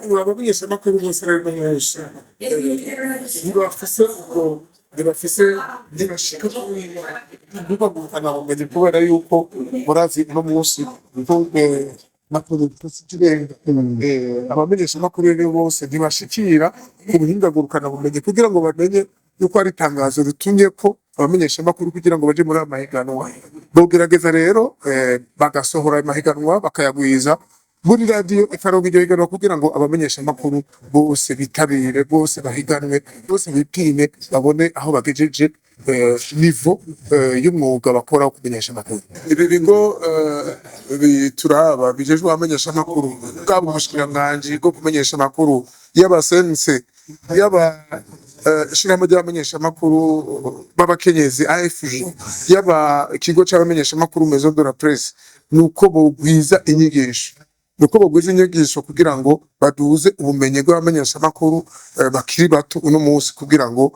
Abamenyeshamakuru bose rero benshi ntibafise ubwo, ntibafise, ntibashika ngurukanabumenyi, kubera yuko murazi uno munsi ko makuru ikirenga. Abamenyeshamakuru rero bose ntibashikira ku buhinga ngurukanabumenyi kugira ngo bamenye yuko hari itangazo ritumye ko abamenyeshamakuru kugira ngo baje muri aya mahiganwa. Bogerageza rero bagasohora ayo mahiganwa, bakayagwiza, buri radiyo ikaronka iryo higanwa kugira ngo abamenyeshamakuru bose bitabire, bose bahiganwe, bose bipime, babone aho bagejeje niveau y'umwuga bakora wo kumenyesha amakuru. Ibi bigo bituraba bijejwe abamenyeshamakuru, bwaba ubushikiranganji bwo kumenyesha amakuru, yaba CNC, yaba ishirahamwe ry'abamenyeshamakuru b'abakenyezi AFJ, yaba ikigo c'abamenyeshamakuru Maison de la Presse, nuko bogwiza inyigisho, nuko bogwiza inyigisho kugira ngo baduze ubumenyi bw'abamenyeshamakuru bakiri bato uno munsi, kugira ngo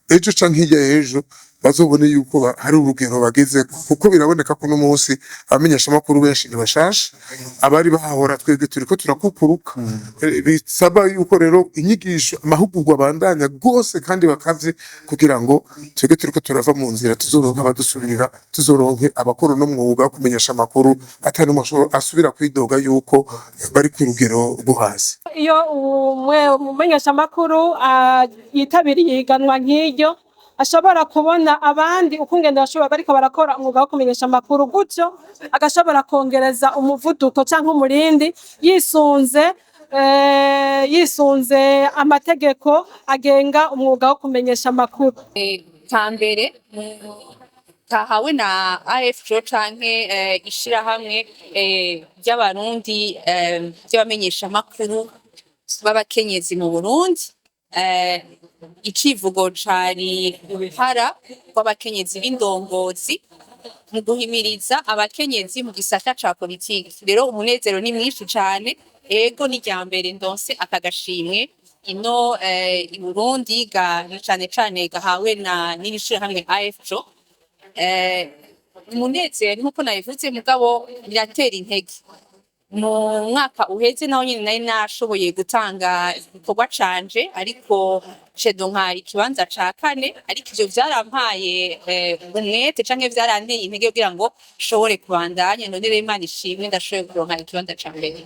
ejo canke hirya y'ejo bazobone yuko hari urugero bagezeko, kuko biraboneka ko uno munsi abamenyeshamakuru benshi ni bashasha. Abari bahahora, twebwe turiko turakukuruka. Bisaba yuko rero inyigisho, amahugurwa abandanya rwose kandi bakavye, kugira ngo twebwe turiko turava mu nzira tuzoronke abadusubirira, tuzoronke abakora uno mwuga wo kumenyesha amakuru atari n'umwe asubira kwidoga yuko bari ku rugero rwo hasi. Iyo umwe umumenyeshamakuru yitabiriye ihiganwa nk'iryo, ashobora kubona abandi ukungene bashobora bariko barakora umwuga wo kumenyesha amakuru, gutyo agashobora kongereza umuvuduko canke umurindi yisunze amategeko agenga umwuga wo kumenyesha amakuru. Ka mbere kahawe na AFJ canke ishirahamwe ry'Abarundi ry'abamenyeshamakuru b'abakenyezi mu Burundi. Icivugo cari uruhara rw'abakenyezi b'indongozi mu guhimiriza abakenyezi mu gisata ca politiki. Rero umunezero ni mwinshi cane. Ego, ni irya mbere ndonse aka gashimwe ino i Burundi, cane cane gahawe na n'iri shirahamwe AFJ. Umunezero nkuko nabivuze, mugabo biratera intege. Mu mwaka uheze naho nyene nari nashoboye gutanga igikorwa canje, ariko ndonka ikibanza ca kane, ariko ivyo vyarampaye umwete canke vyaranteye intege kugira ngo nshobore kubandanya. None rero Imana ishimwe, ndashoboye kuronka ikibanza ca mbere.